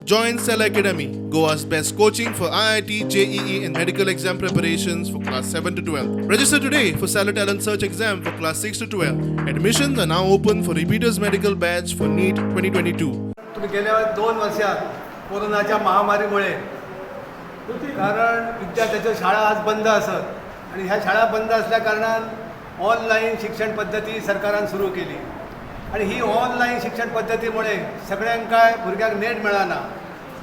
Join Cell Academy, Goa's best coaching for IIT, JEE, and medical exam preparations for class 7 to 12. Register today for Stellar Talent Search exam for class 6 to 12. Admissions are now open for repeaters medical batch for NEET 2022. तुम्ही गेल्या 2 वर्षात कोरोनाच्या महामारीमुळे, कारण विद्यार्थ्याच्यो शाळा आज बंद आसत आणि ह्या शाळा बंद असल्या कारणान ऑनलाईन शिक्षण पद्दती सरकारान सुरू केली आणि ही ऑनलाईन शिक्षण पद्दतीमुळे सगळ्यांक काय भुरग्यांक नेट मेळना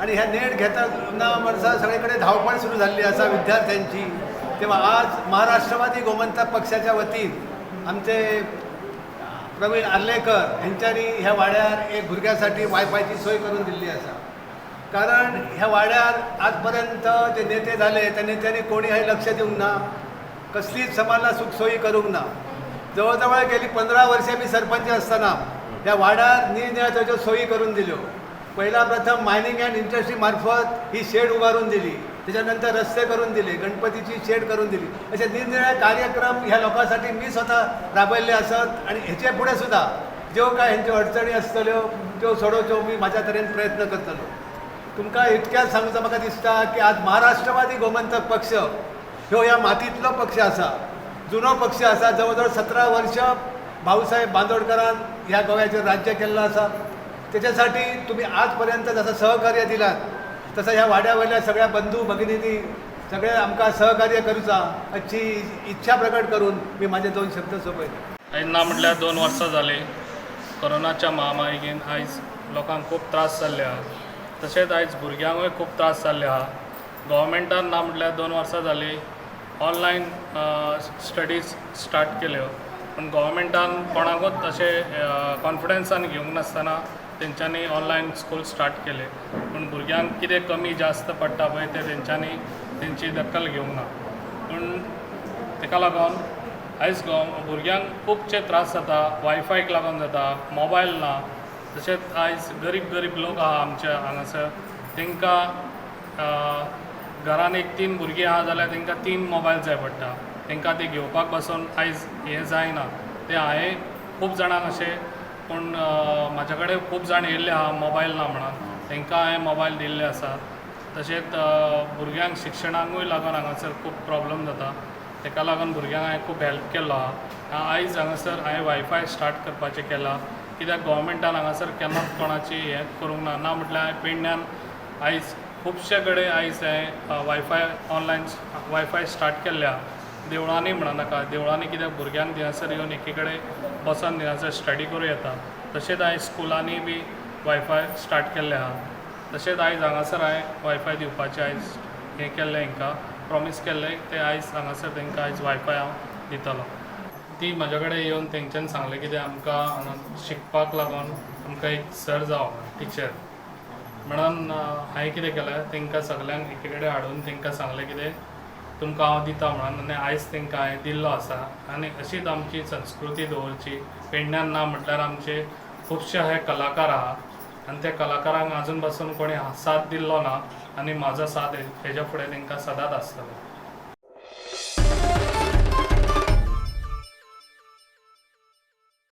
आणि ह्या नेट घेता ना म्हणसा सगळे कडेन धांवपळ सुरू जाल्ली आसा विद्यार्थ्यांची. तेव्हा आज महाराष्ट्रवादी गोमंतक पक्षाच्या वतीन आमचे प्रवीण आर्लेकर हेंच्यांनी ह्या वाड्यार एक भुरग्यासाठी वायफायची सोय करून दिल्ली आसा. कारण ह्या वाड्यार आजपर्यंत जे नेते झाले, त्या नेत्यांनी कोणी हे लक्ष दिवंक ना, कसलीच समाजा सुखसोयी करूंक ना. जवळजवळ गेली 15 वर्षे मी सरपंच असताना ह्या वाड्यार निरनिराळ्यो सोयी करून दिल्यो. पहिला प्रथम मायनिंग अँड इंडस्ट्री मार्फत ही शेड उभारून दिली, त्याच्यानंतर रस्ते करून दिले, गणपतीची शेड करून दिली. असे निरनिराळे कार्यक्रम ह्या लोकांसाठी मी स्वतः राबयल्ले आसत आणि हेचे फुडें सुद्दां ज्यो काय हेंच्यो अडचणी आसतल्यो त्यो सोडोवच्यो मी म्हाज्या तरेन प्रयत्न करतलो. तुमकां इतक्याच सांगूचा म्हाका दिसता की आज महाराष्ट्रवादी गोमंतक पक्ष ह्यो ह्या मातींतलो पक्ष आसा, जुनो पक्ष आसा. जवळ जवळ 17 वर्ष भाऊसाहेब बांदोडकरान ह्या गोव्याचेर राज्य केल्लो आसा. त्याच्यासाठी तुम्ही आजपर्यंत जसं सहकार्य दिलात, तसं ह्या वाड्यावयल्या सगळ्या बंधू भगिनींनी सगळे आमकां सहकार्य करूचा अशी इच्छा प्रकट करून मी माझे दोन शब्द सोपयले. आयज ना म्हटल्यार 2 वर्सां जालीं, कोरोनाच्या महामारीन आयज लोकांक खूब त्रास जाल्ले आहा. तशेंच आयज भुरग्यांकूय खूब त्रास जाल्ले आहा. गोवोरमेंटान ना म्हटल्यार 2 वर्सां जालीं ऑनलायन स्टडीज स्टार्ट केल्यो, पूण गोवोरमेंटान कोणाकूच अशें कॉन्फिडन्सान घेवंक नासतना तेंच्यांनी ऑनलायन स्कूल स्टार्ट केले, पूण भुरग्यांक कितें कमी जास्त पडटा पळय तें तेंच्यांनी तेंची दखल घेवंक ना. पूण तेका लागून आयज भुरग्यांक खुबशे त्रास जाता. वायफायक लागून जाता, मोबायल ना. तशेंच आयज गरीब गरीब लोक आहा आमच्या हांगासर, तांकां घरान एक तीन भुरगीं आहा जाल्यार तांकां तीन मोबायल जाय पडटा. तांकां ते घेवपाक पासून आयज हें जायना. तें हांवें खूब जाणांक अशें पूण म्हाज्या कडेन खूब जाण येयल्ले आहा मोबायल ना म्हणून, तांकां हांवें मोबायल दिल्ले आसा. तशेंच भुरग्यांक शिक्षणाकूय लागून हांगासर खूब प्रॉब्लम जाता. ताका लागून भुरग्यांक हांवें खूब हेल्प केल्लो आहा. आयज हांगासर हांवें वायफाय स्टार्ट करपाचें केलां, कित्याक गोवोरमेंटान हांगासर केन्नाच कोणाची हें करूंक ना. ना म्हटल्यार हांवें पेडण्यान आयज खुबशे कडेन आयज हें वायफाय, ऑनलायन वायफाय स्टार्ट केल्ले आहा. देवळांनी म्हणा नाका, देवळांनी कित्याक भुरग्यांक थिंगासर येवन एकी कडेन बसोन थिंगासर स्टडी करूं येता. तशेंच आयज स्कुलांनी बी वायफाय स्टार्ट केल्ले आहा. तशेंच आयज हांगासर हांवें वायफाय दिवपाचें आयज हें केल्लें, हांकां प्रॉमीस केल्लें, तें आयज हांगासर तांकां आयज वायफाय हांव दितलो. ती म्हाज्या कडेन येवन तेंच्यांनी सांगलें कितें, आमकां हांगा शिकपाक लागून आमकां एक सर जावो, टिचर म्हणून. हांवें कितें केलें, तांकां सगल्यांक एके कडेन हाडून तांकां सांगलें कितें, तुमकां हांव दिता म्हणून आनी आयज तांकां हांवें दिल्लो आसा. आनी अशीच आमची संस्कृती दवरची. पेडण्यान ना म्हटल्यार आमचे खुबशे हे कलाकार आहा आनी त्या कलाकारांक आजून पासून कोणी साथ दिल्लो ना आनी म्हाजो साथ हेज्या फुडें तांकां सदांच आसतलो.